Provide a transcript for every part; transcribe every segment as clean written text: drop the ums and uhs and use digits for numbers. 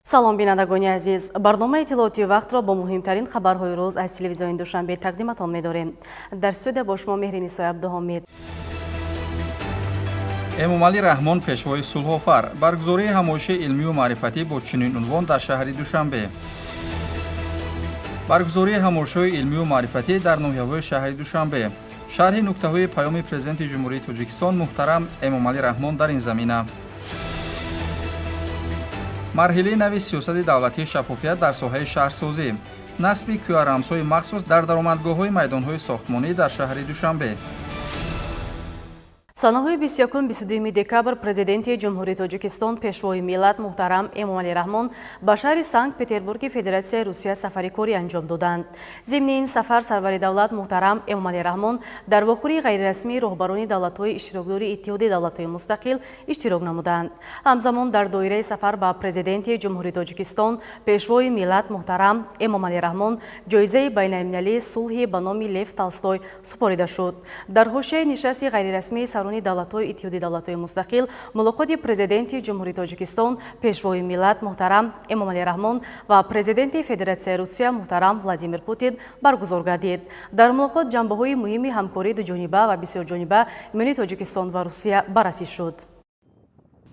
Салом, бинандагони азиз! Барномаи иттилоотии «Вақтро» бо муҳимтарин хабарҳои рӯз аз телевизиони Душанбе тақдиматон медорем. Дар студия бо шумо Меҳринисои Абдуҳомид. Эмомалӣ Раҳмон, пешвои сулҳофар. Баргузории ҳамоиши илмию маърифатӣ бо чунин унвон дар шаҳри Душанбе. Баргузории ҳамоишҳои илмию маърифатӣ дар ноҳияҳои шаҳри Душанбе. Шарҳи нуктаҳои паёми Президенти Ҷумҳурии Тоҷикистон муҳтарам Эмомалӣ Раҳмон дар ин замина. Марҳилаи нави сиёсати давлатии шаффофият дар соҳаи шаҳрсозӣ. Насби QR-рамзҳои махсус дар даромадгоҳҳои майдонҳои сохтмонӣ дар шаҳри Душанбе. Санаҳои 21-22 декабр Президенти Ҷумҳурии Тоҷикистон, Пешвои миллат муҳтарам Эмомалӣ Раҳмон ба шаҳри Санкт Петербурги Федератсияи Русия сафари корӣ анҷом доданд. Зимни ин сафар сарвари давлат муҳтарам Эмомалӣ Раҳмон дар вохӯрии ғайрирасмии роҳбарони давлатҳои иштирокдори Иттиҳоди Давлатҳои Мустақил иштирок намуданд. Ҳамзамон, дар доираи сафар ба Президенти Ҷумҳурии Тоҷикистон, Пешвои миллат муҳтарам Эмомалӣ Раҳмон ҷоизаи байналмилалии сулҳи ба номи Лев Толстой супорида шуд. Дар ҳошияи нишасти ғайрирасмии сарони давлатҳои Иттиҳоди Давлатҳои Мустақил мулоқоти Президенти Ҷумҳурии Тоҷикистон, Пешвои миллат муҳтарам Эмомалӣ Раҳмон ва Президенти Федератсияи Русия муҳтарам Владимир Путин баргузор гардид. Дар мулоқот ҷанбаҳои муҳими ҳамкории дуҷониба ва бисёрҷониба миёни Тоҷикистон ва Русия баррасӣ шуд.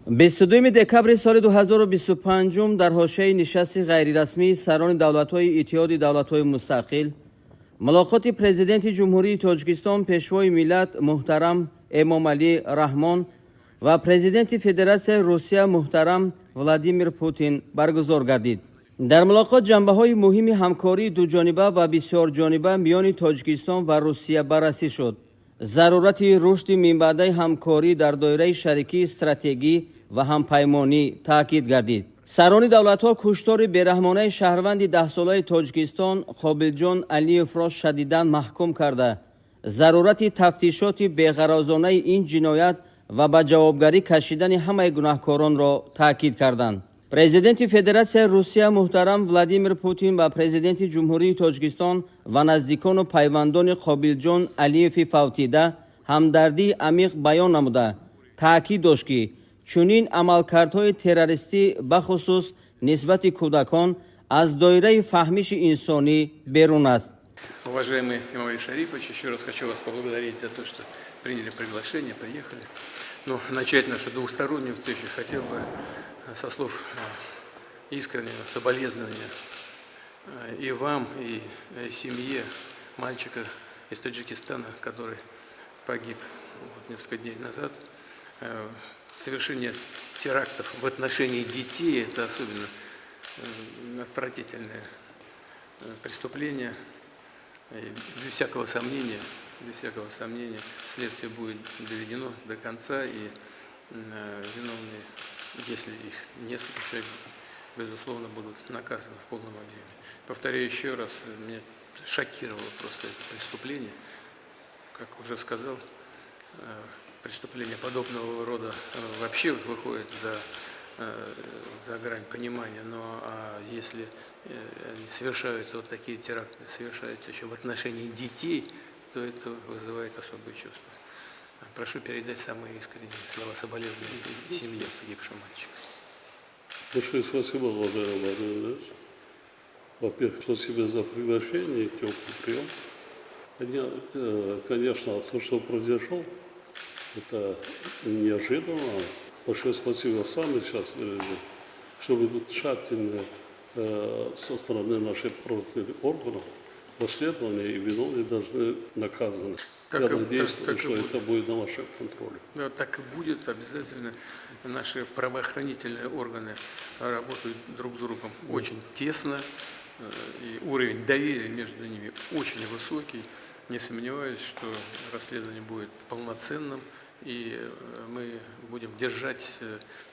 22 декабри соли 2025 дар ҳошияи нишасти ғайрирасмии сарони давлатҳои Иттиҳоди Давлатҳои Мустақил мулоқоти Президенти Ҷумҳурии Тоҷикистон, Пешвои миллат муҳтарам Эмомалӣ Раҳмон ва Президенти Федератсияи Русия муҳтарам Владимир Путин баргузор гардид. Дар мулоқот ҷанбаҳои муҳими ҳамкории дуҷониба ва бисёрҷониба миёни Тоҷикистон ва Русия баррасӣ шуд. Зарурати рушди минбаъдаи ҳамкорӣ дар доираи шарикии стратегӣ ва ҳампаймонӣ таъкид гардид. Сарони давлатҳо куштори бераҳмонаи шаҳрванди 10-солаи Тоҷикистон Қобилҷон Алиевро шадидан маҳкум карда, зарурати тафтишоти беғаразонаи ин ҷиноят ва ба ҷавобгарӣ кашидани ҳамаи гунаҳкоронро таъкид карданд. Президенти Федератсияи Русия муҳтарам Владимир Путин ба Президенти Ҷумҳурии Тоҷикистон ва наздикону пайвандони Қобилҷон Алиеви фавтида ҳамдардии амиқ баён намуда, таъкид дошт, ки чунин амалкардҳои террористӣ, бахусус нисбати кӯдакон, аз доираи фаҳмиши инсонӣ берун аст. Уважаемый Эмомали Шарипович, еще раз хочу вас поблагодарить за то, что приняли приглашение, приехали. Но начать нашу двухстороннюю встречу хотел бы со слов искреннего соболезнования и вам, и семье мальчика из Таджикистана, который погиб вот несколько дней назад. Совершение терактов в отношении детей – это особенно отвратительное преступление. И без всякого сомнения, следствие будет доведено до конца, и виновные, если их несколько человек, безусловно, будут наказаны в полном объеме. Повторяю еще раз, меня шокировало просто это преступление. Как уже сказал, преступления подобного рода вообще выходят за грань понимания, но а если совершаются вот такие теракты, совершаются еще в отношении детей, то это вызывает особые чувства. Прошу передать самые искренние слова соболезнования семье погибшего мальчика. Большое спасибо, уважаемый Владимир Владимирович. Во-первых, спасибо за приглашение и теплый прием. Конечно, то, что произошло, это неожиданно. Большое спасибо, сами сейчас говорили, чтобы тщательно со стороны наших правоохранительных органов расследование, и виновные должны наказаны. Так Я надеюсь, так и что будет. Это будет на вашем контроле. Да, так и будет обязательно. Наши правоохранительные органы работают друг с другом очень тесно, и уровень доверия между ними очень высокий. Не сомневаюсь, что расследование будет полноценным, и мы будем держать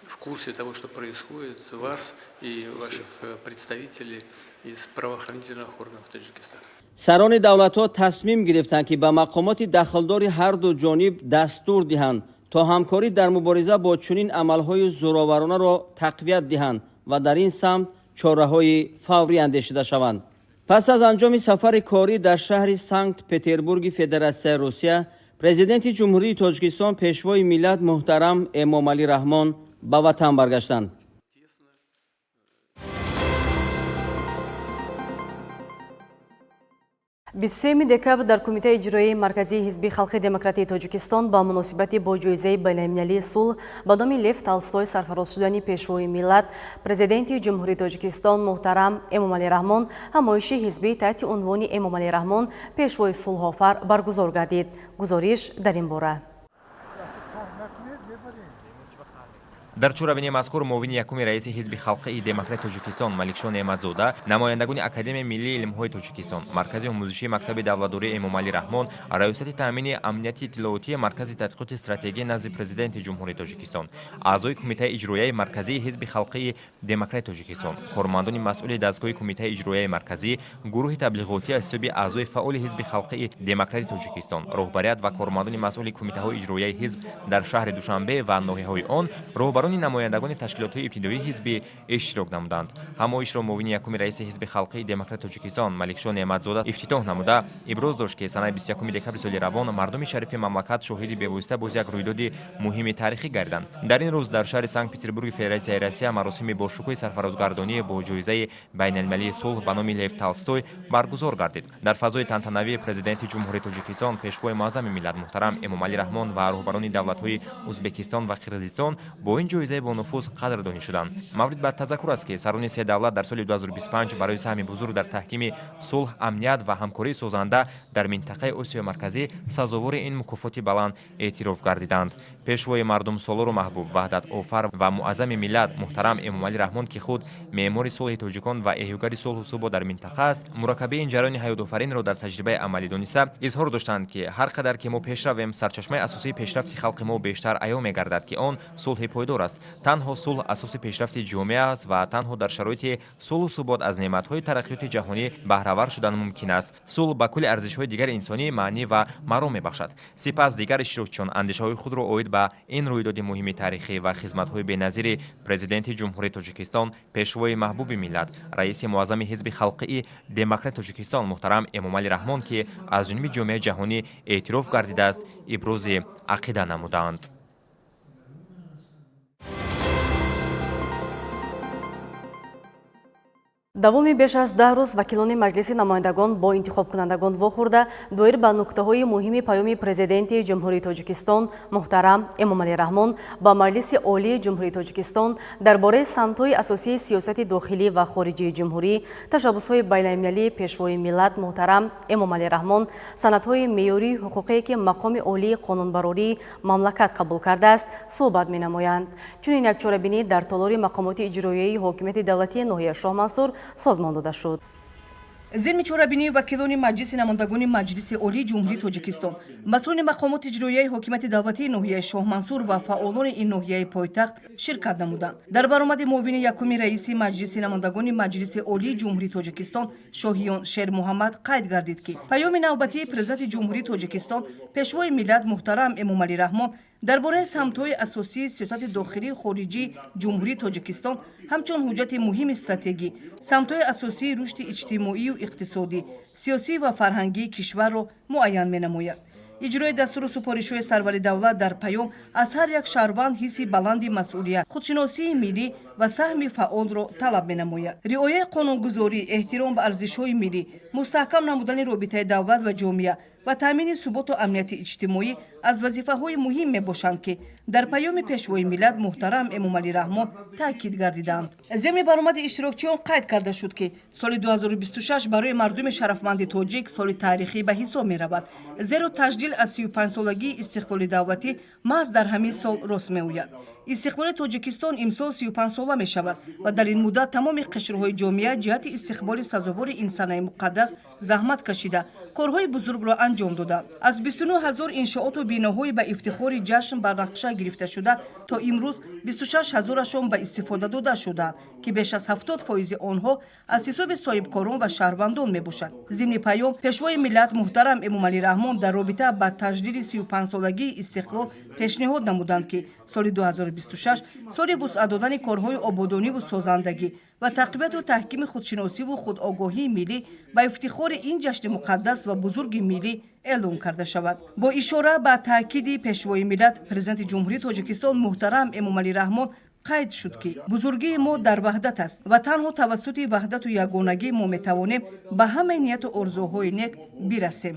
в курсе того, что происходит, вас и ваших представителей из правоохранительных органов Таджикистана. Сарони давлатҳо тасмим гирифтанд, ки ба мақомоти дахлдори ҳарду ҷониб дастур диҳанд, то ҳамкорӣ дар мубориза бо чунин амалҳои зӯроваронаро тақвият диҳанд ва дар ин самт чораҳои фаврӣ андешида шаванд. Пас аз анҷоми сафари корӣ дар шаҳри Санкт Петербурги Федератсияи Русия Президенти Ҷумҳурии Тоҷикистон, Пешвои миллат муҳтарам Эмомалӣ Раҳмон ба ватан баргаштанд. 23 декабр дар Кумитаи иҷроияи марказии Ҳизби халқи демократии Тоҷикистон ба муносибати бо ҷоизаи байналмилалии сулҳ ба номи Лев Толстой сарфароз шудани Пешвои миллат, Президенти Ҷумҳурии Тоҷикистон муҳтарам Эмомалӣ Раҳмон ҳамоиши ҳизбӣ таҳти унвони «Эмомалӣ Раҳмон: пешвои сулҳофар» баргузор гардид. Гузориш дар ин бора. Дар чорабинии мазкур муовини якуми раиси Ҳизби халқии демократи Тоҷикистон Маликшо Неъматзода, намояндагони Академияи миллии илмҳои Тоҷикистон, Маркази омӯзишии мактаби давлатдории Эмомалӣ Раҳмон, Раёсати таъмини амнияти иттилоотии Маркази тадқиқоти стратегӣ назди Президенти Ҷумҳурии Тоҷикистон, аъзои Кумитаи иҷроияи марказии Ҳизби халқии демократи Тоҷикистон, кормандони масъули дастгоҳи Кумитаи иҷроияи марказӣ, гурӯҳи таблиғотӣ аз ҳисоби аъзои фаъоли Ҳизби халқии демократи Тоҷикистон, роҳбарият ва кормандони масъули кумитаҳои иҷроияи ҳизб дар шаҳри Душанбе ва ноҳияҳои он, роҳбарони намояндагони ташкилотҳои ибтидоии ҳизбӣ иштирок намуданд. Ҳамоишро муовини якуми раиси Ҳизби халқии демократи Тоҷикистон Маликшо Неъматзода ифтитоҳ намуда, иброз дошт, ки санаи 21 декабри соли равон мардуми шарифи мамлакат шоҳиди бевосита боз як рӯйдоди муҳими таърихӣ гардиданд. Дар ин рӯз дар шаҳри Санкт Петербурги Федератсияи Россия маросими бошукӯҳи сарфарозгардонӣ бо ҷоизаи байналмилалии сулҳ ба номи Лев Толстой баргузор гардид. Дар фазои тантанавӣ Президенти Ҷумҳурии Тоҷикистон, Пешвои муаззами миллат муҳтарам Эмомалӣ Раҳмон ва роҳбарони давлатҳои Узбекистон ва Қирғизистон бо ин ҷоизаи бонуфуз қадрдонӣ шуданд. Маврид ба тазаккур аст, ки сарони се давлат дар соли 2025 барои саҳми бузург дар таҳкими сулҳ, амният ва ҳамкории созанда дар минтақаи Осиёи Марказӣ сазовори ин мукофоти баланд эътироф гардиданд. Пешвои мардумсолору маҳбуб, ваҳдатофар ва муаззами миллат муҳтарам Эмомалӣ Раҳмон, ки худ меъмори сулҳи тоҷикон ва эҳёгари сулҳу субот дар минтақа аст, мураккабии ин ҷараёни ҳаётофаринро дар таҷрибаи амалӣ дониста, изҳор доштанд, ки ҳар қадар ки мо пеш равем, сарчашмаи асосии пешрафти халқи мо бештар аён мегардад, ки он сулҳи пойдор аст. Танҳо сулҳ асоси пешрафти ҷомеа аст ва танҳо дар шароити сулҳу субот аз неъматҳои тараққиёти ҷаҳонӣ баҳравар шудан мумкин аст. Сулҳ ба кулли арзишҳои дигари инсонӣ маънӣ ва маром мебахшад. Сипас дигар иштирокчиён андешаҳои худро оид ба ин рӯйдоди муҳими таърихӣ ва хизматҳои беназири Президенти Ҷумҳурии Тоҷикистон, Пешвои маҳбуби миллат, Раиси муаззами Ҳизби халқии демократи Тоҷикистон муҳтарам Эмомалӣ Раҳмон, ки аз ҷониби ҷомеаи ҷаҳонӣ эътироф гардидааст, ибрози ақида намуданд. Давоми беш аз 10 рӯз вакилони Маҷлиси намояндагон бо интихобкунандагон вохӯрда, доир ба нуктаҳои муҳими паёми Президенти Ҷумҳурии Тоҷикистон муҳтарам Эмомалӣ Раҳмон ба Маҷлиси Олии Ҷумҳурии Тоҷикистон дар бораи самтҳои асосии сиёсати дохилӣ ва хориҷии ҷумҳурӣ, ташаббусҳои байналмилалии Пешвои миллат муҳтарам Эмомалӣ Раҳмон, санадҳои меъёрии ҳуқуқие, ки мақоми олии қонунбарории мамлакат қабул кардааст, суҳбат менамоянд. Чунин як чорабинӣ дар толори мақомоти иҷроияи ҳокимияти давлатии ноҳияи Шоҳмансур созмон дода шуд. Зимни чорабинии вакилони Маҷлиси намояндагони Маҷлиси Олии Ҷумҳурии Тоҷикистон, масъулони мақомоти иҷроияи ҳокимияти давлатии ноҳияи Шоҳмансур ва фаъолони ин ноҳияи пойтахт ширкат намуданд. Дар баромади муовини якуми раиси Маҷлиси намояндагони Маҷлиси Олии Ҷумҳурии Тоҷикистон Шоҳиён Шермуҳаммад қайд гардид, ки паёми навбатии Президенти Ҷумҳурии Тоҷикистон, Пешвои миллат муҳтарам Эмомалӣ Раҳмон дар бораи самтҳои асосии сиёсати дохилию хориҷии Ҷумҳурии Тоҷикистон ҳамчун ҳуҷҷати муҳими стратегӣ самтҳои асосии рушди иҷтимоию иқтисодӣ, сиёсӣ ва фарҳангии кишварро муайян менамояд. Иҷрои дастуру супоришҳои сарвари давлат дар паём аз ҳар як шаҳрванд ҳисси баланди масъулият, худшиносии миллӣ ва саҳми фаъолро талаб менамояд. Риояи қонунгузорӣ, эҳтиром ба арзишҳои миллӣ, мустаҳкам намудани робитаи давлат ва ҷомеа ва таъмини суботу амнияти иҷтимоӣ аз вазифаҳои муҳим мебошанд, ки дар паёми Пешвои миллат муҳтарам Эмомалӣ Раҳмон таъкид гардиданд. Зимни баромади иштирокчиён қайд карда шуд, ки соли 2026 барои мардуми шарафманди тоҷик соли таърихӣ ба ҳисоб меравад, зеро таҷлил аз 35-солагии истиқлоли давлатӣ маҳз дар ҳамин сол рост меояд. Истиқлоли Тоҷикистон имсол 35-сола мешавад ва дар ин муддат тамоми қишрҳои ҷомеа ҷиҳати истиқболи сазовори ин санаи муқаддас заҳмат кашида, корҳои бузургро анҷом доданд. Аз 29 ҳазор иншооту биноҳои ба ифтихори ҷашн бар нақша гирифташуда, то имрӯз 26 ҳазорашон ба истифода дода шудаанд, ки беш аз 70 фоизи онҳо аз ҳисоби соҳибкорон ва шаҳрвандон мебошад. Зимни паём Пешвои миллат муҳтарам Эмомалӣ Раҳмон дар робита ба таҷлили 35-солагии истиқлол пешниҳод намуданд, ки соли 2026 соли вусъат додани корҳои ободониву созандагӣ ва тақвияту таҳкими худшиносиву худогоҳии миллӣ ба ифтихори ин ҷашни муқаддас ва бузурги миллӣ эълон карда шавад. Бо ишора ба таъкиди Пешвои миллат, Президенти Ҷумҳурии Тоҷикистон муҳтарам Эмомалӣ Раҳмон. Қайд шуд, ки бузургии мо дар ваҳдат аст ва танҳо тавассути ваҳдату ягонагӣ мо метавонем ба ҳамаи нияту орзуҳои нек бирасем.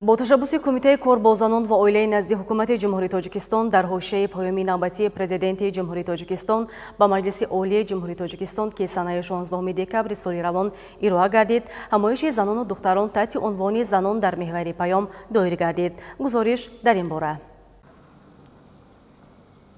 Бо ташаббуси Кумитаи кор бо занон ва оилаи назди Ҳукумати Ҷумҳурии Тоҷикистон дар ҳошияи поёми навбатии Президенти Ҷумҳурии Тоҷикистон ба Маҷлиси Олии Ҷумҳурии Тоҷикистон, ки санаи 16 декабри соли равон ироа гардид, ҳамоиши занону духтарон таҳти унвони «Занон дар меҳвари паём» доир гардид. Гузориш дар ин бора.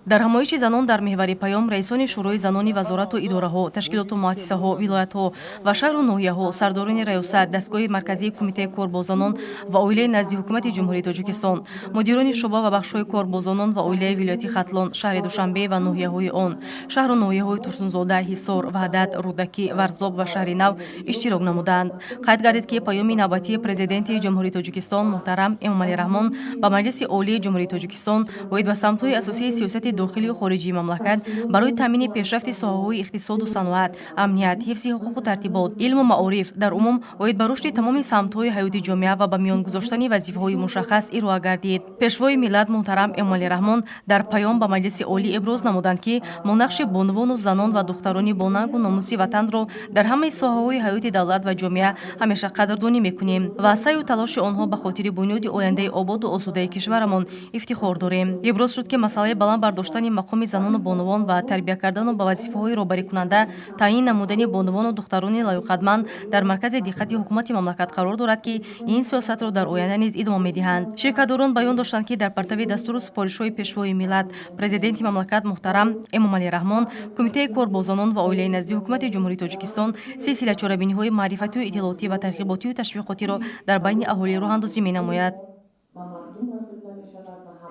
Дар ҳамоиши «Занон дар меҳвари паём» раисони Шӯрои занони вазорату идораҳо, ташкилоту муассисаҳо, вилоятҳо ва шаҳру ноҳияҳо, сардорони раёсат, дастгоҳи марказии Кумитаи кор бо занон ва оилаи назди Ҳукумати Ҷумҳурии Тоҷикистон, мудирони шӯъба ва бахшҳои кор бо занон ва оилаи вилояти Хатлон, шаҳри Душанбе ва ноҳияҳои он, шаҳру ноҳияҳои Турсунзода, Ҳисор, Ваҳдат, Рӯдакӣ, Варзоб ва Шаҳри Нав иштирок намуданд. Қайд гардид, ки паёми навбатии Президенти Ҷумҳурии Тоҷикистон муҳтарам Эмомалӣ Раҳмон ба Маҷлиси Олии Ҷумҳурии Тоҷикистон оид ба самтҳои асосии сиёсати дохилию хориҷии мамлакат барои таъмини пешрафти соҳаҳои иқтисоду саноат, амният, ҳифзи ҳуқуқу тартибот, илму маориф, дар умум оид ба рушди тамоми самтҳои ҳаёти ҷомеа ва ба миён гузоштани вазифаҳои мушаххас ироа гардид. Пешвои миллат муҳтарам Эмомалӣ Раҳмон дар паём ба Маҷлиси Олӣ иброз намуданд, ки мо нақши бонувону занон ва духтарони бонангу номуси ватанро дар ҳамаи соҳаҳои ҳаёти давлат ва ҷомеа ҳамеша қадрдонӣ мекунем ва аз саъю талоши онҳо ба хотири бунёди ояндаи ободу осудаи кишварамон ифтихор дорем. Иброз шуд, ки масъалаи баланд бардоштани мақоми занону бонувон ва тарбия кардану ба вазифаҳои роҳбарикунанда таъйин намудани бонувону духтарони лаёқатманд дар маркази диққати ҳукумати мамлакат қарор дорад, ки ин сиёсатро дар оянда низ идома медиҳанд. Ширкатдорон баён доштанд, ки дар партави дастуру супоришҳои Пешвои миллат, Президенти мамлакат муҳтарам Эмомалӣ Раҳмон, Кумитаи кор бо занон ва оилаи назди Ҳукумати Ҷумҳурии Тоҷикистон силсила чорабиниҳои маърифатию иттилоотӣ ва тарғиботию ташвиқотиро дар байни аҳолӣ роҳандозӣ менамояд.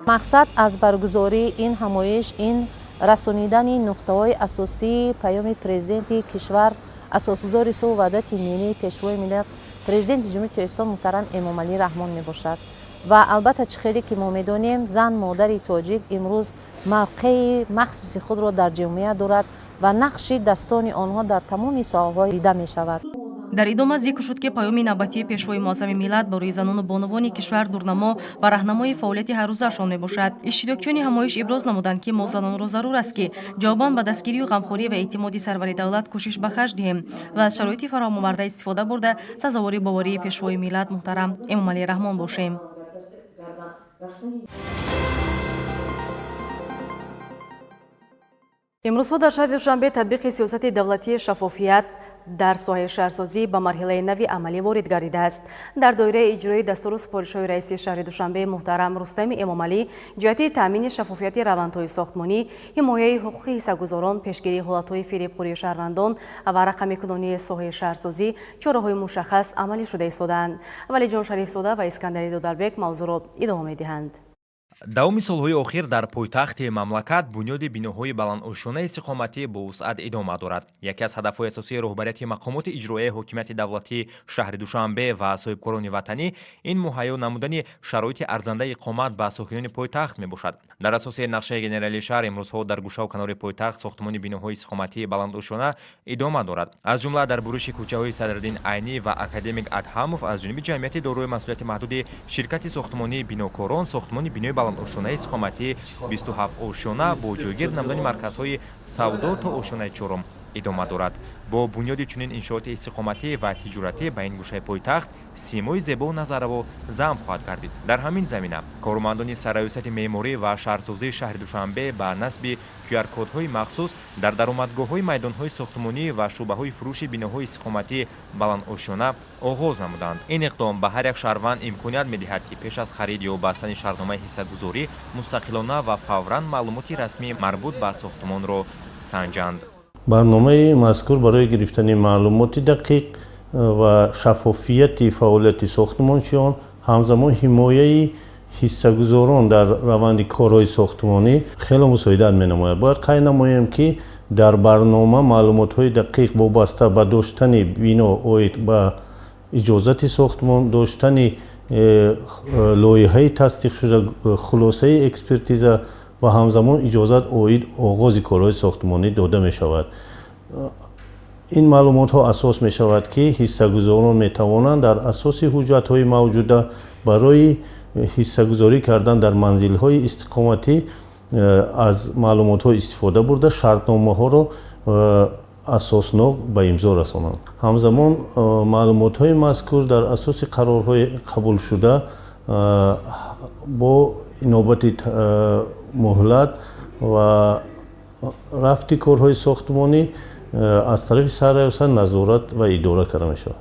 Мақсад аз баргузории ин ҳамоиш ин расонидани нуқтаҳои асосии паёми Президенти кишвар, асосгузори сулҳу ваҳдати миллӣ, Пешвои миллат, Президенти Ҷумҳурии Тоҷикистон муҳтарам Эмомалӣ Раҳмон мебошад. Ва албатта, чӣ хеле ки мо медонем, зан, модари тоҷик имрӯз мавқеи махсуси худро дар ҷомеа дорад ва нақши дастони онҳо дар тамоми соҳаҳо дида мешавад. Дар идома зикр шуд, ки паёми навбатии Пешвои муаззами миллат барои занону бонувони кишвар дурнамо ва раҳнамои фаъолияти ҳаррӯзаашон мебошад. Иштирокчиёни ҳамоиш иброз намуданд, ки мо занонро зарур аст, ки ҷавобан ба дастгирию ғамхорӣ ва эътимоди сарвари давлат кӯшиш ба харҷ диҳем ва аз шароити фароҳамоварда истифода бурда, сазовори боварии Пешвои миллат муҳтарам Эмомалӣ Раҳмон бошем. Имрӯзҳо дар шаҳри Душанбе татбиқи сиёсати давлатии шаффофият дар соҳаи шаҳрсозӣ ба марҳилаи нави амалӣ ворид гардидааст. Дар доираи иҷрои дастуру супоришҳои раиси шаҳри Душанбе муҳтарам Рустами Эмомалӣ ҷиҳати таъмини шаффофияти равандҳои сохтмонӣ, ҳимояи ҳуқуқи ҳиссагузорон, пешгирии ҳолатҳои фиребхӯрии шаҳрвандон ва рақамикунонии соҳаи шаҳрсозӣ чораҳои мушаххас амалӣ шуда истодаанд. Валиҷон Шарифзода ва Искандари Дударбек мавзӯъро идома медиҳанд. Давоми солҳои охир дар пойтахти мамлакат бунёди биноҳои баландошёнаи истиқоматӣ бо вусъат идома дорад. Яке аз ҳадафҳои асосии роҳбарияти мақомоти иҷроияи ҳокимияти давлатии шаҳри Душанбе ва соҳибкорони ватанӣ ин муҳайё намудани шароити арзандаи иқомат ба сокинони пойтахт мебошад. Дар асоси нақшаи генералии шаҳр имрӯзҳо дар гӯшаву канори пойтахт сохтмони биноҳои истиқоматии баландошёна идома дорад. Аз ҷумла дар буриши кӯчаҳои Садриддин Айнӣ ва Академик Адҳамов аз ҷониби ҷамъияти дорои масъулияти маҳдуди ширкати сохтмонии Бинокорон сохтмони бинои баландошёнаи истиқоматӣ 27 ошёна бо ҷойгир намудани марказҳои савдо то ошёнаи чорум идома дорад. Бо бунёди чунин иншооти истиқоматӣ ва тиҷоратӣ ба ин гӯшаи пойтахт симои зебову назарраво замм хоҳад гардид. Дар ҳамин замина кормандони сарраёсати меъморӣ ва шаҳрсозии шаҳри Душанбе ба насби QR-кодҳои махсус дар даромадгоҳҳои майдонҳои сохтмонӣ ва шӯъбаҳои фурӯши биноҳои истиқоматӣ баландошёна оғоз намуданд. Ин иқдом ба ҳар як шаҳрванд имконият медиҳад, ки пеш аз харид ё бастани шартномаи ҳиссагузорӣ мустақилона ва фавран маълумоти расмии марбут ба сохтмонро санҷанд. Барномаи мазкур барои гирифтани маълумоти дақиқ ва шаффофияти фаъолияти сохтмончиён, ҳамзамон ҳимояи ҳиссагузорон дар раванди корҳои сохтмонӣ хеле мусоидат менамояд. Бояд қайд намоем, ки дар барнома маълумотҳои дақиқ вобаста ба доштани бино, оид ба иҷозати сохтмон, доштани лоиҳаи тасдиқшуда, хулосаи экспертиза ва ҳамзамон иҷозат оид оғози корҳои сохтмонӣ дода мешавад. Ин маълумотҳо асос мешавад, ки ҳиссагузорон метавонанд дар асоси ҳуҷҷатҳои мавҷуда барои ҳиссагузорӣ кардан дар манзилҳои истиқоматӣ аз маълумотҳо истифода бурда шартномаҳоро асоснок ба имзо расонанд. Ҳамзамон маълумотҳои мазкур дар асоси қарорҳои қабулшуда бо инобати муҳлат ва рафти корҳои сохтмонӣ аз тарафи сарраёсат назорат ва идора карда мешавад.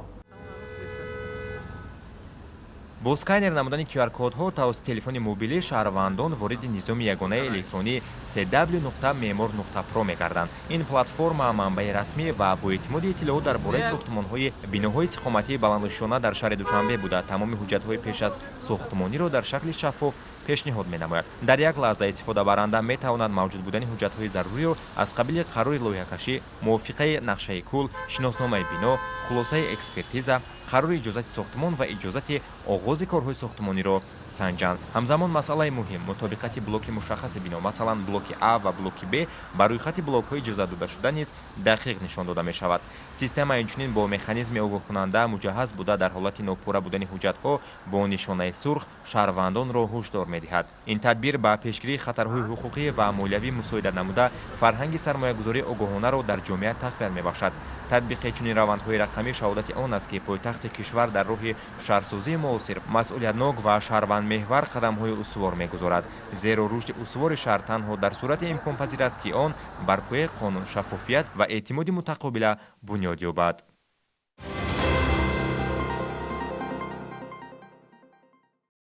Бо сканер намудани QR-кодҳо тавассути телефони мобилӣ шаҳрвандон вориди низоми ягонаи электронӣ cw.memor.pro мегарданд. Ин платформа манбаи расмӣ ва боэътимоди иттилоот дар бораи сохтмонҳои биноҳои истиқоматии баландошёна дар шаҳри Душанбе буда, тамоми ҳуҷҷатҳои пеш аз сохтмониро дар шакли шаффоф пешниҳод менамояд. Дар як лаҳза истифодабаранда метавонад мавҷуд будани ҳуҷҷатҳои заруриро аз қабили қарори лоиҳакашӣ, мувофиқаи нақшаи кул, шиносномаи бино, хулосаи экспертиза, қарори иҷозати сохтмон ва иҷозати оғози корҳои сохтмониро санҷанд. Ҳамзамон масъалаи муҳим мутобиқати блоки мушаххаси бино, масалан блоки А ва блоки Б ба рӯйхати блокҳои иҷозат додашуда низ дақиқ нишон дода мешавад. Система инчунин бо механизми огоҳкунанда муҷаҳҳаз буда, дар ҳолати нопурра будани ҳуҷҷатҳо бо нишонаи сурх шаҳрвандонро ҳушдор медиҳад. Ин тадбир ба пешгирии хатарҳои ҳуқуқӣ ва молиявӣ мусоидат намуда, фарҳанги сармоягузории огоҳонаро дар ҷомеа тақвият мебахшад. Татбиқи чунин равандҳои рақамӣ шаҳодати он аст, ки пойтахти кишвар дар роҳи шаҳрсозии муосир, масъулиятнок ва шаҳрвандмеҳвар қадамҳои устувор мегузорад. Зеро рушди устувори шаҳр танҳо дар сурате имконпазир аст, ки он бар пояи қонун, шаффофият ва эътимоди мутақобила бунёд ёбад.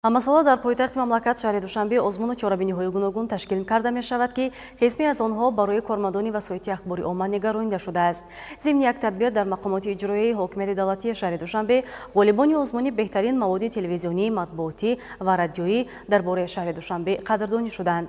Ҳамасола дар пойтахти мамлакат шаҳри Душанбе озмуну чорабиниҳои гуногун ташкил карда мешавад, ки қисме аз онҳо барои кормандони васоити ахбори омма нигаронида шудааст. Зимни як тадбир дар мақомоти иҷроияи ҳокимияти давлатии шаҳри Душанбе ғолибони озмуни беҳтарин маводи телевизионӣ, матбуотӣ ва радиоӣ дар бораи шаҳри Душанбе қадрдонӣ шуданд.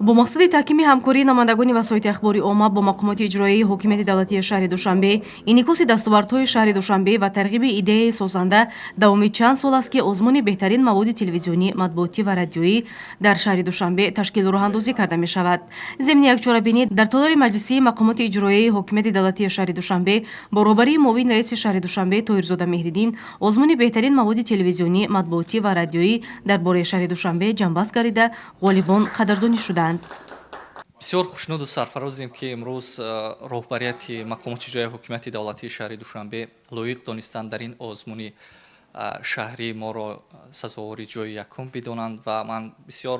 Бо мақсади таҳкими ҳамкории намояндагони васоити ахбори омма бо мақомоти иҷроияи ҳокимияти давлатии шаҳри Душанбе, инъикоси дастовардҳои шаҳри Душанбе ва тарғиби идеяи созанда давоми чанд сол аст, ки озмуни беҳтарин маводи телевизионӣ, матбуотӣ ва радиоӣ дар шаҳри Душанбе ташкилу роҳандозӣ карда мешавад. Зимни як чорабинӣ дар толори маҷлисии мақомоти иҷроияи ҳокимияти давлатии шаҳри Душанбе бо роҳбарии муовини раиси шаҳри Душанбе Тоҳирзода Меҳриддин озмуни беҳтарин маводи телевизионӣ, матбуотӣ ва радиоӣ дар бораи шаҳри Душанбе ҷамъбаст гардида, ғолибон қадрдонӣ шуданд. Бисёр хушнуду сарфарозем, ки имрӯз роҳбарияти мақомоти иҷроияи ҳокимияти давлатии шаҳри Душанбе лоиқ донистанд дар ин озмуни шаҳрӣ моро сазовори ҷои якум бидонанд ва ман бисёр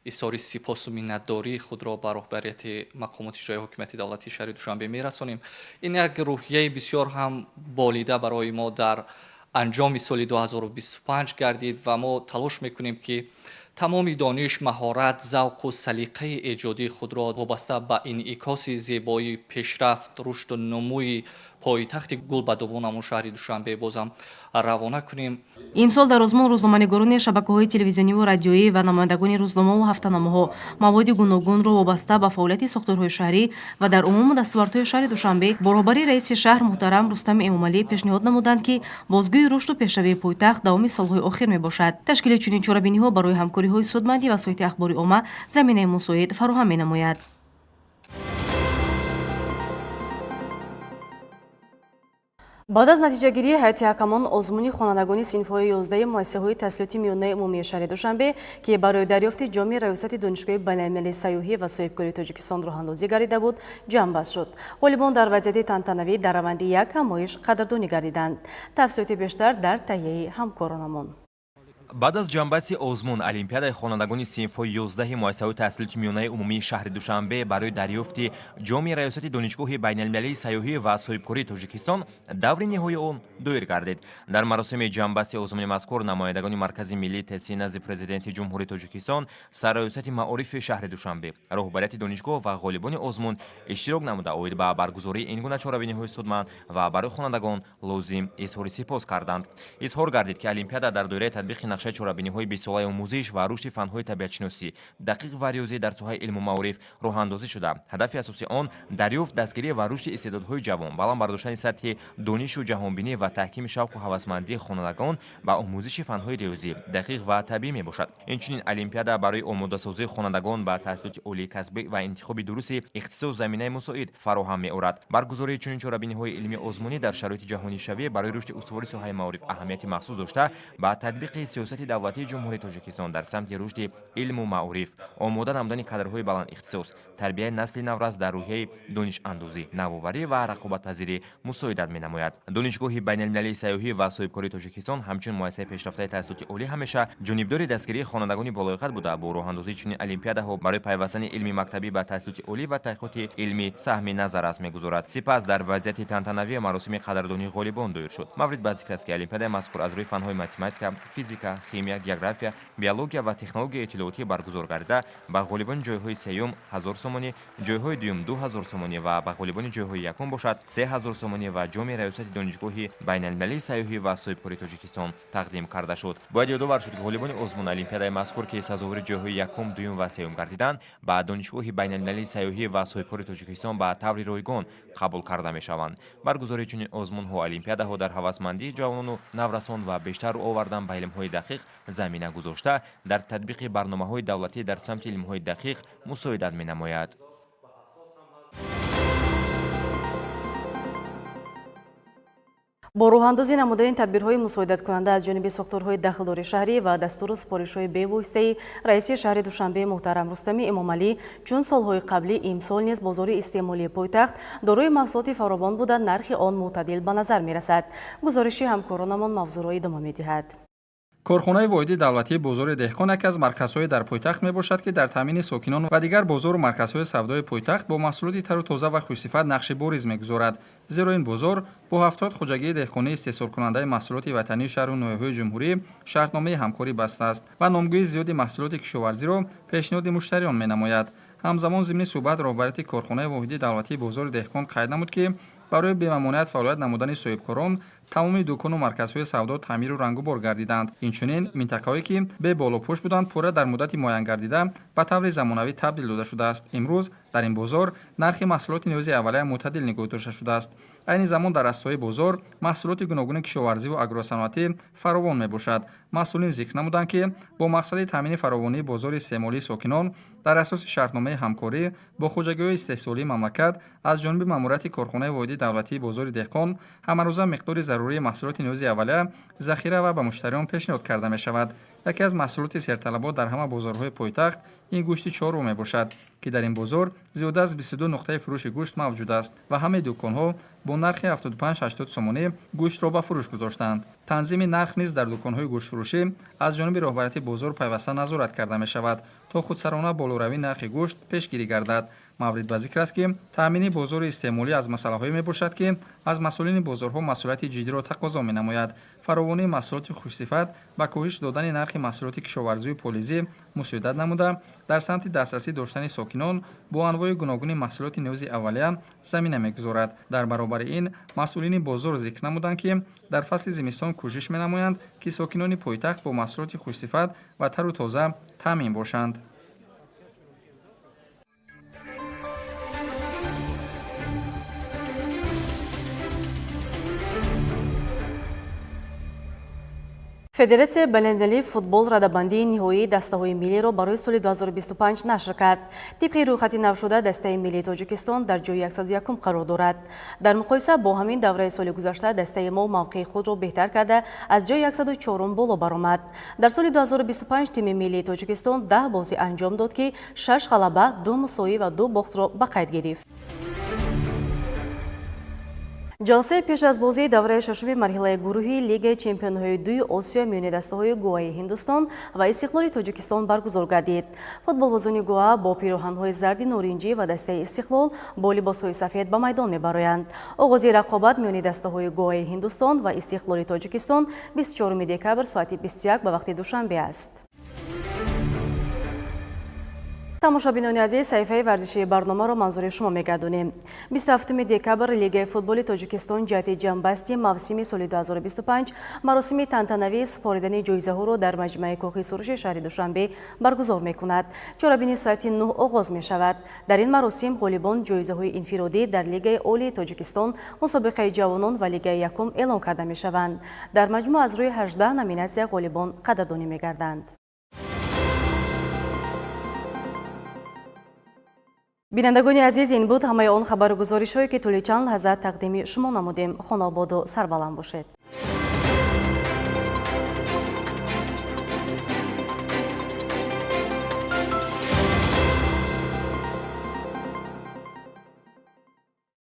изҳори сипосу миннатдории худро ба роҳбарияти мақомоти иҷроияи ҳокимияти давлатии шаҳри Душанбе мерасонем. Ин як рӯҳияи бисёр ҳам болида барои мо дар анҷоми соли 2025 гардид ва мо талош мекунем, ки тамоми дониш, маҳорат, завқу салиқаи эҷодии худро вобаста ба инъикоси зебоӣ, пешрафт, рушду нумӯи пойтахти гулбадобонамон шаҳри Душанбе бозам равона кунем. Имсол дар озмун рӯзноманигорони шабакаҳои телевизиониву радиоӣ ва намояндагони рӯзномаву ҳафтаномаҳо маводи гуногунро вобаста ба фаъолияти сохторҳои шаҳрӣ ва дар умум дастовардҳои шаҳри Душанбе бо роҳбарии раиси шаҳр муҳтарам Рустами Эмомалӣ пешниҳод намуданд, ки бозгӯи рушду пешравии пойтахт давоми солҳои охир мебошад. Ташкили чунин чорабиниҳо барои ҳамкориҳои судманди васоити ахбори омма заминаи мусоид фароҳам менамояд. Баъд аз натиҷагирии ҳайати ҳакамон озмуни хонандагони синфҳои 11 муассисаҳои таҳсилоти миёнаи умумии шаҳри Душанбе, ки барои дарёфти ҷоми раёсати Донишгоҳи байналмилалии сайёҳӣ ва соҳибкории Тоҷикистон роҳандозӣ гардида буд, ҷамъбаст шуд. Ғолибон дар вазъияти тантанавӣ дар раванди як ҳамоиш қадрдонӣ гардиданд. Тафсилоти бештар дар таҳияи ҳамкоронамон. Баъд аз ҷамъбасти озмун олимпиадаи хонандагони синфҳои 11 муассисаҳои таҳсилоти миёнаи умумии шаҳри Душанбе барои дарёфти ҷоми раёсати Донишгоҳи байналмилалии сайёҳӣ ва соҳибкории Тоҷикистон даври ниҳоии он доир гардид. Дар маросими ҷамъбасти озмуни мазкур намояндагони Маркази миллии тестии назди Президенти Ҷумҳурии Тоҷикистон, сарраёсати маорифи шаҳри Душанбе, роҳбарияти донишгоҳ ва ғолибони озмун иштирок намуда, оид ба баргузории ин гуна чорабиниҳои судманд ва барои хонандагон лозим изҳори сипос карданд. Изҳор гардид, ки олимпиада дар доираи татбиқи нақшаи чорабиниҳои бистсолаи омӯзиш ва рушди фанҳои табиатшиносӣ, дақиқ ва риёзӣ дар соҳаи илму маориф роҳандозӣ шуда, ҳадафи асосии он дарёфт, дастгирӣ ва рушди истеъдодҳои ҷавон, баланд бардоштани сатҳи донишу ҷаҳонбинӣ ва таҳкими шавқу ҳавасмандии хонандагон ба омӯзиши фанҳои риёзӣ, дақиқ ва табиӣ мебошад. Инчунин олимпиада барои омодасозии хонандагон ба таҳсилоти олии касбӣ ва интихоби дурусти ихтисос заминаи мусоид фароҳам меорад. Баргузории чунин чорабиниҳои илмии озмунӣ дар шароити ҷаҳонишавӣ барои рушди устувори соҳаи маориф аҳамияти махсус дошта, ба татбиқи Сиёсати давлатии Ҷумҳурии Тоҷикистон дар самти рушди илму маориф, омода намудани кадрҳои баландихтисос, тарбияи насли наврас дар рӯҳияи донишандӯзӣ, навоварӣ ва рақобатпазирӣ мусоидат менамояд. Донишгоҳи байналмилалии сайёҳӣ ва соҳибкории Тоҷикистон ҳамчун муассисаи пешрафтаи таҳсилоти олӣ ҳамеша ҷонибдори дастгирии хонандагони болоиқат буда, бо роҳандозии чунин олимпиадаҳо барои пайвастани илми мактабӣ ба таҳсилоти олӣ ва таҳқиқоти илмӣ саҳми назаррас мегузорад. Сипас дар вазъияти тантанавӣ маросими қадрдонии ғолибон доир шуд. Маврид ба зикр аст, ки олимпиадаи мазкур аз рӯи фанҳои математика, физика, химия, география, биология ва технологияи иттилоотӣ баргузор гардида, ба ғолибони ҷойҳои сеюм 1000 сомонӣ, ҷойҳои дуюм 2000 сомонӣ ва ба ғолибони ҷойҳои якум бошад 3000 сомонӣ ва ҷоми раёсати Донишгоҳи байналмилалии сайёҳӣ ва соҳибкории Тоҷикистон тақдим карда шуд. Бояд ёдовар шуд, ки ғолибони озмуни олимпиадаи мазкур, ки сазовори ҷойҳои якум, дуюм ва сеюм гардиданд, ба Донишгоҳи байналмилалии сайёҳӣ ва соҳибкории Тоҷикистон ба таври ройгон қабул карда мешаванд. Баргузории чунин озмунҳо, олимпиадаҳо дар ҳавасмандии ҷавонону наврасон ва бештар рӯ овардан ба илмҳои дақиқ замина гузошта, дар татбиқи барномаҳои давлатӣ дар самти илмҳои дақиқ мусоидат менамояд. Бо роҳандозӣ намудани тадбирҳои мусоидаткунанда аз ҷониби сохторҳои дахлдори шаҳрӣ ва дастуру супоришҳои бевоситаи раиси шаҳри Душанбе муҳтарам Рустами Эмомалӣ, чун солҳои қаблӣ имсол низ бозори истеъмолии пойтахт дорои маҳсулоти фаровон буда, нархи он мӯътадил ба назар мерасад. Гузориши ҳамкоронамон мавзӯъро идома медиҳад. Корхонаи воҳиди давлатии бозори Деҳқон яке аз марказҳои дар пойтахт мебошад, ки дар таъмини сокинон ва дигар бозору марказҳои савдои пойтахт бо маҳсулоти тару тоза ва хушсифат нақши бориз мегузорад. Зеро ин бозор бо 70 хоҷагии деҳқонии истеҳсолкунандаи маҳсулоти ватании шаҳру ноҳияҳои ҷумҳурӣ шартномаи ҳамкорӣ бастааст ва номгӯи зиёди маҳсулоти кишоварзиро пешниҳоди муштариён менамояд. Ҳамзамон зимни суҳбат роҳбарияти корхонаи воҳиди давлатии бозори Деҳқон қайд намуд, ки барои бемамоният фаъолият намудани соҳибкорон тамоми дукону марказҳои савдо таъмиру рангубор гардиданд. Инчунин минтақаҳое, ки беболопӯш буданд, пурра дар муддати муайянгардида ба таври замонавӣ табдил дода шудааст. Имрӯз дар ин бозор нархи маҳсулоти ниёзи аввалия мӯътадил нигоҳ дошта шудааст. Айни замон дар растаҳои бозор маҳсулоти гуногуни кишоварзиву агросаноатӣ фаровон мебошад. Масъулин зикр намуданд, ки бо мақсади таъмини фаровонии бозори истеъмолии сокинон дар асоси шартномаи ҳамкорӣ бо хоҷагиҳои истеҳсолии мамлакат аз ҷониби маъмурияти корхонаи воҳиди давлатии бозори Деҳқон ҳамарӯза миқдори зарурии маҳсулоти ниёзи аввалия захира ва ба муштариён пешниҳод карда мешавад. Яке аз маҳсулоти серталабот дар ҳама бозорҳои пойтахт ин гӯшти чорво мебошад, ки дар ин бозор зиёда аз 22 нуқтаи фурӯши гӯшт мавҷуд аст ва ҳамаи дуконҳо бо нархи 75-80 сомонӣ гӯштро ба фурӯш гузоштаанд. Танзими нарх низ дар дуконҳои гӯштфурӯшӣ аз ҷониби роҳбарияти бозор пайваста назорат карда мешавад, то худсарона болоравии нархи гӯшт пешгирӣ гардад. Маврид ба зикр аст, ки таъмини бозори истеъмолӣ аз масъалаҳое мебошад, ки аз масъулини бозорҳо масъулияти ҷиддиро тақозо менамояд. Фаровонии маҳсулоти хушсифат ба коҳиш додани нархи маҳсулоти кишоварзию полизӣ мусоидат намуда, дар самти дастрасӣ доштани сокинон бо анвои гуногуни маҳсулоти ниёзи аввалия замина мегузорад. Дар баробари ин масъулини бозор зикр намуданд, ки дар фасли зимистон кӯшиш менамоянд, ки сокинони пойтахт бо маҳсулоти хушсифат ва тару тоза таъмин бошанд. Федератсияи байналмилалии футбол радабандии ниҳоии дастаҳои миллиро барои соли 2025 нашр кард. Тибқи рӯйхати навшуда, дастаи миллии Тоҷикистон дар ҷои 101 қарор дорад. Дар муқоиса бо ҳамин давраи соли гузашта дастаи мо мавқеи худро беҳтар карда, аз ҷои 104 боло баромад. Дар соли 2025 тими миллии Тоҷикистон 10 бозӣ анҷом дод, ки 6 ғалаба, 2 мусовӣ ва 2 бохтро ба қайд гирифт. Ҷаласаи пеш аз бозии давраи шашуми марҳилаи гурӯҳии Лигаи чемпионҳои дуи Осиё миёни дастаҳои Гоаи Ҳиндустон ва Истиқлоли Тоҷикистон баргузор гардид. Футболбозони Гоа бо пироҳанҳои зарди норинҷӣ ва дастаи Истиқлол бо либосҳои сафед ба майдон мебароянд. Оғози рақобат миёни дастаҳои Гоаи Ҳиндустон ва Истиқлоли Тоҷикистон 24 декабр соати 21 ба вақти Душанбе аст. Тамошобинони азиз, саҳифаи варзишии барномаро манзури шумо мегардонем. 27 декабр Лигаи футболи Тоҷикистон ҷиҳати ҷамъбасти мавсими соли 2025 маросими тантанавии супоридани ҷоизаҳоро дар маҷмӯаи Кохи Суруши шаҳри Душанбе баргузор мекунад. Чорабинӣ соати 9 оғоз мешавад. Дар ин маросим ғолибон ҷоизаҳои инфиродӣ дар Лигаи Олии Тоҷикистон, мусобиқаи ҷавонон ва Лигаи якум эълон карда мешаванд. Дар маҷмӯъ аз рӯи 18 номинатсия ғолибон қадрдонӣ мегарданд. Бинандагони азиз, ин буд ҳамаи он хабару гузоришҳое, ки тӯли чанд лаҳза тақдими шумо намудем. Хонаободу сарбаланд бошед.